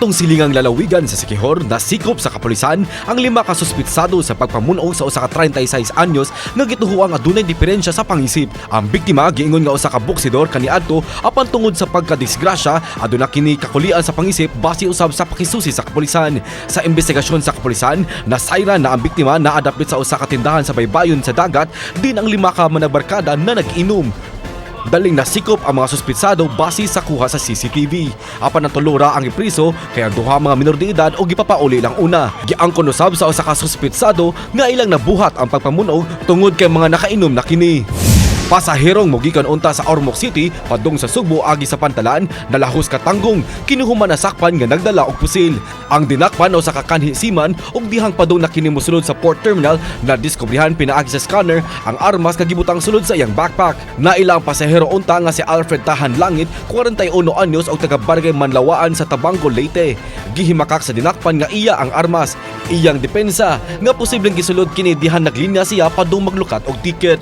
Atong silingang lalawigan sa Siquijor, nasikop sa kapulisan ang lima ka suspitsado sa pagpamunog sa usa ka 36 anyos nga gituhuang adunay diferensya sa pangisip. Ang biktima giingon nga usa ka boksidor kaniadto, apan tungod sa pagkadisgrasya aduna kini kakulian sa pangisip base usab sa pakisusi sa kapulisan. Sa investigasyon sa kapulisan, nasayran na ang biktima naa dapit sa usa ka tindahan sa baybayon sa dagat din ang lima ka managbarkada na nag-inom. Daling nasikop ang mga suspitsado base sa kuha sa CCTV. Apan ang tulo ra ang ipriso kay ang duha mga minor de edad o gipapauli lang una. Giangkon usab sa usa ka suspitsado nga ilang nabuhat ang pagpamunog tungod kay mga nakainom na kini. Pasaherong mogikan unta sa Ormoc City padung sa Sugbo agi sa Pantalan nalahos katanggong kinuhuman nasakpan nga nagdala og pusil. Ang dinakpan usa ka kanhi seaman ug dihang padung na kini mosulod sa port terminal, na diskubrihan pinaagi sa scanner ang armas nga gibutang sulod sa iyang backpack. Naila ang pasahero unta nga si Alfred Tahan Langit, 41 anyos og taga Barangay Manlawaan sa Tabango, Leyte. Gihimakak sa dinakpan nga iya ang armas. Iyang depensa nga posibleng gisulod kini dihan naglinya siya padung maglukat og ticket.